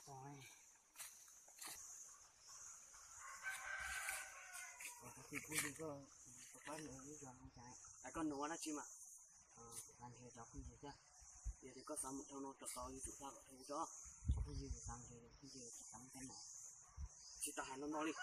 Koj nuv ua dab tsi mas? Yog tias koj xav mus dhau no rau tau yus tsum tag kom dhau tso. Tsis tau hais no no li.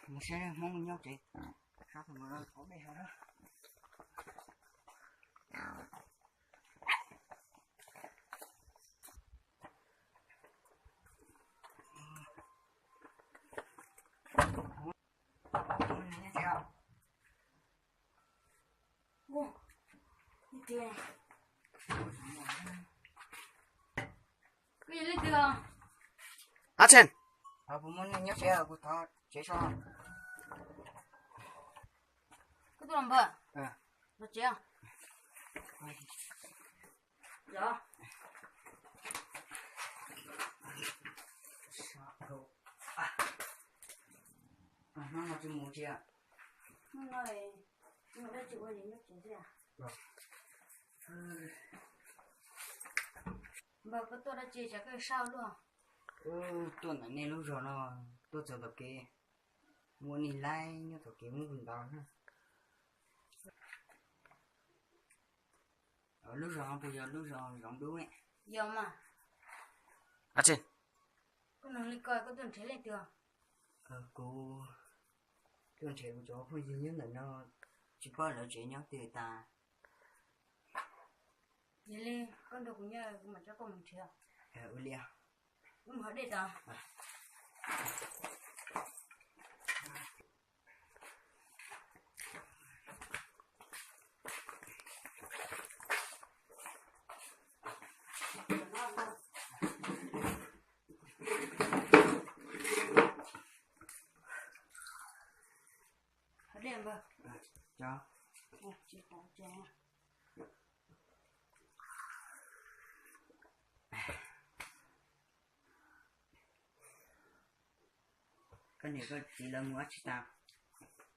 Mus saib Hmoob nyob tsev, sab thaum no ob peb hov na. Action. Kuv tuaj los npawg. Los tsev. Hnub no tsis mus tsev. Hnub no tsis mus dab tsi ua li nyob tsev xwb. Npawg, koj tuaj dab tsi tsam koj sab luaj? Tuaj ntawm nej lub zos no, tuaj txog tom kev, muaj neeg laib nyob tom kev muab kuv ntaus na. Lub zos no puas yog lub zos Zoov Dub ne? Yog mas. Koj nug li ko koj tuaj nrhiav leej twg? Kuv tuaj nrhiav kuv cov phooj ywg nyob ntawm no, tsis paub lawv tsev nyob twg tas. Yog li koj nrog kuv nyob kuv mam coj koj mus nrhiav. Ua li. Wb mus haus dej tod. Haus dej npawg. Koj niam koj txiv lawv mus dab tsi tas?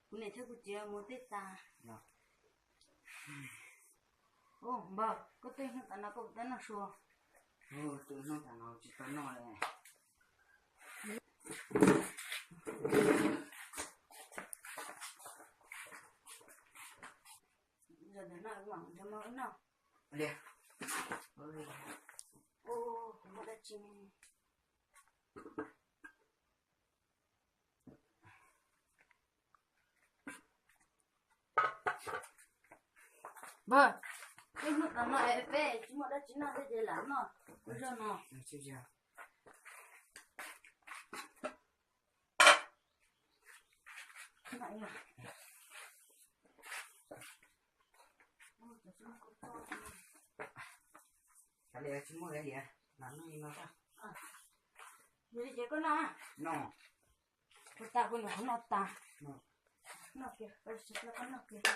Kuv niam thiab kuv txiv mus tej tas. Npawg, koj twb hnub tas no koj puas tau noj su? Twb hnub tas no tsis tau noj li. Yog ntawm no mam nrog noj. Kuv muaj dab tsi? Npawg, twb hnub tas no es peb tsis muaj dab tsi noj thiab ces lam noj ua zog no. Tsis muaj li, lam noj li no. Yog li ces koj noj. Noj. Kuv tas kuv nyuam qhuav noj tas. Noj kiag, koj noj kiag.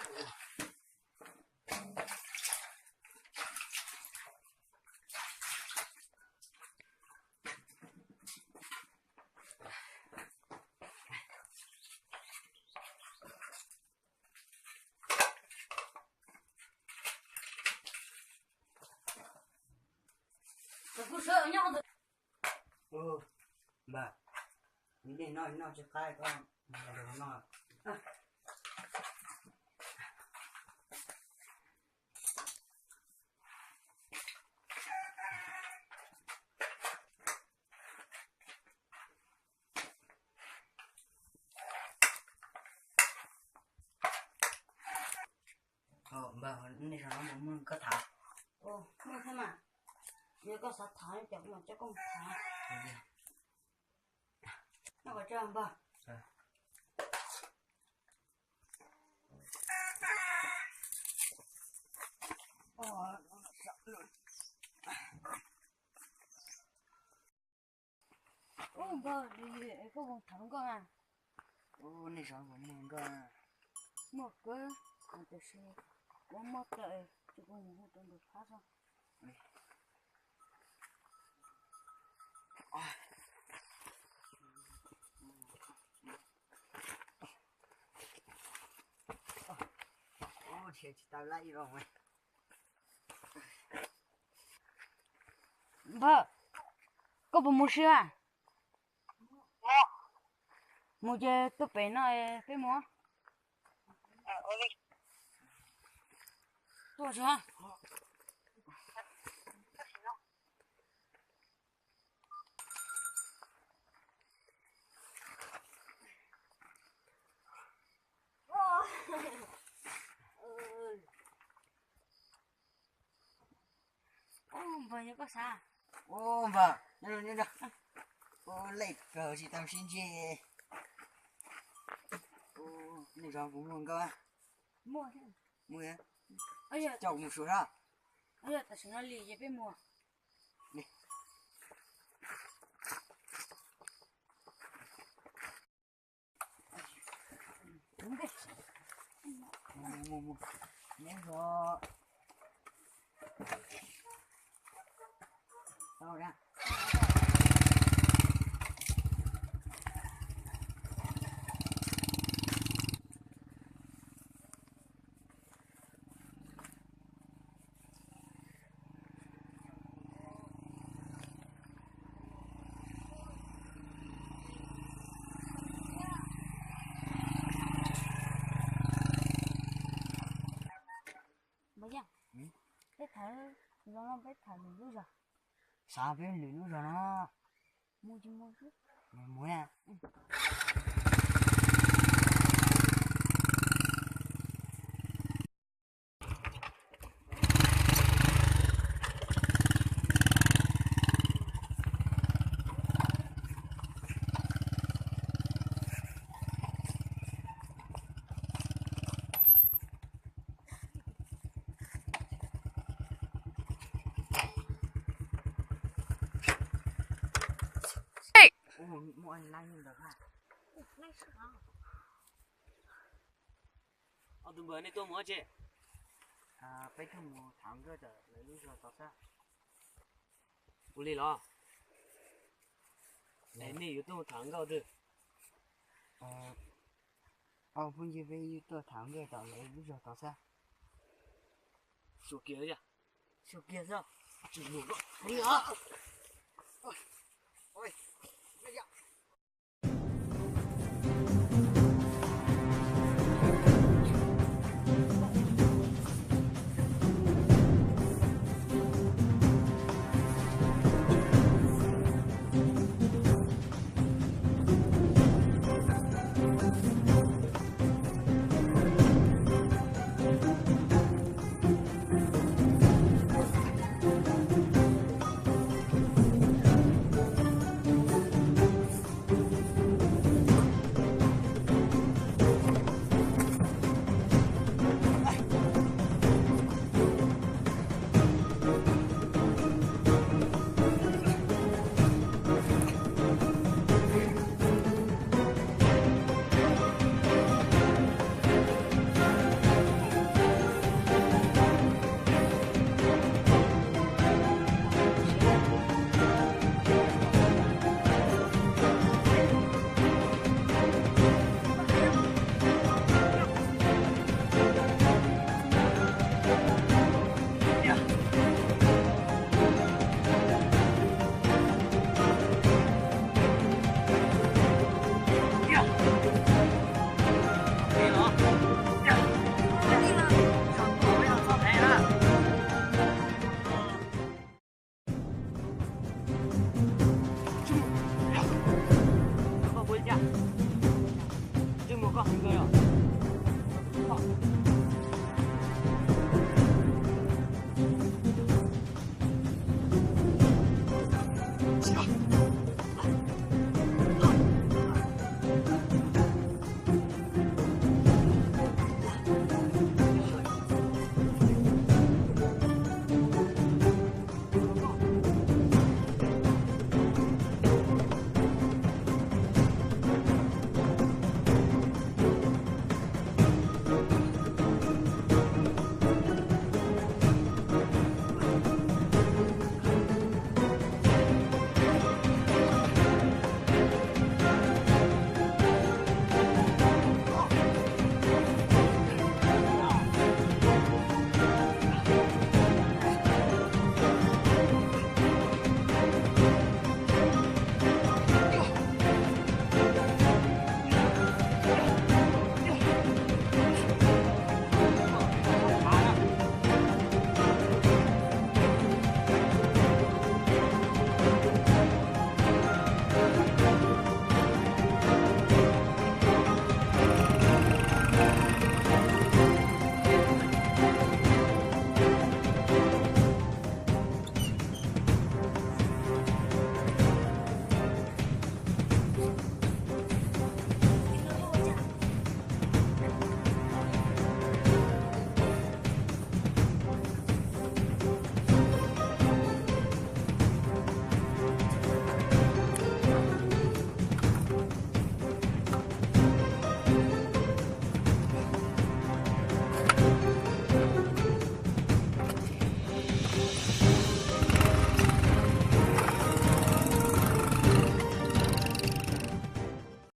Npawg, dej noj noj tsis qab, koj noj. Npawg, nej zaum no puas muaj koj tham? Muaj thiab mas. Yog koj xav tham ces kuv mam coj koj mus tham. Noj kom tsawg npawg. Ub npawg, koj puas tham nkauj na? Ub, nej zaum no puas muaj nkauj? Muaj kawg, tiam sis kuv mob plawv, ces kuv mus hu rau nram phab xwb. Npawg, koj puas mus si a? Mus ces tuaj pem no peb mus. Tuaj tsis. Ub npawg, yog koj xav. Ub npawg, nyob nyob nyob. Ub, lej kawg tsis tau sib ntsib. Ub, nej zaum no puas muaj nkauj? Muaj. Muaj. Coj kuv mus suav na. Yog tam sim no li ces peb mus. Npawg Yeej, peb tham zoo no, peb tham lwm lub zos. Xav peb lwm lub zos no. Mus tsis mus xwb. Mus na. Ob tug npawg, nej tuaj mus ua dab tsi? Peb tuaj mus tham nkauj tom lawv lub zos tod xwb. Ua li los? Es nej yuav tuaj mus tham nkauj twg? Ob phooj ywg peb tuaj tham nkauj tom lawv lub zos tod xwb. Xyuas kiag, xyuas kiag xwb. Tsis mus.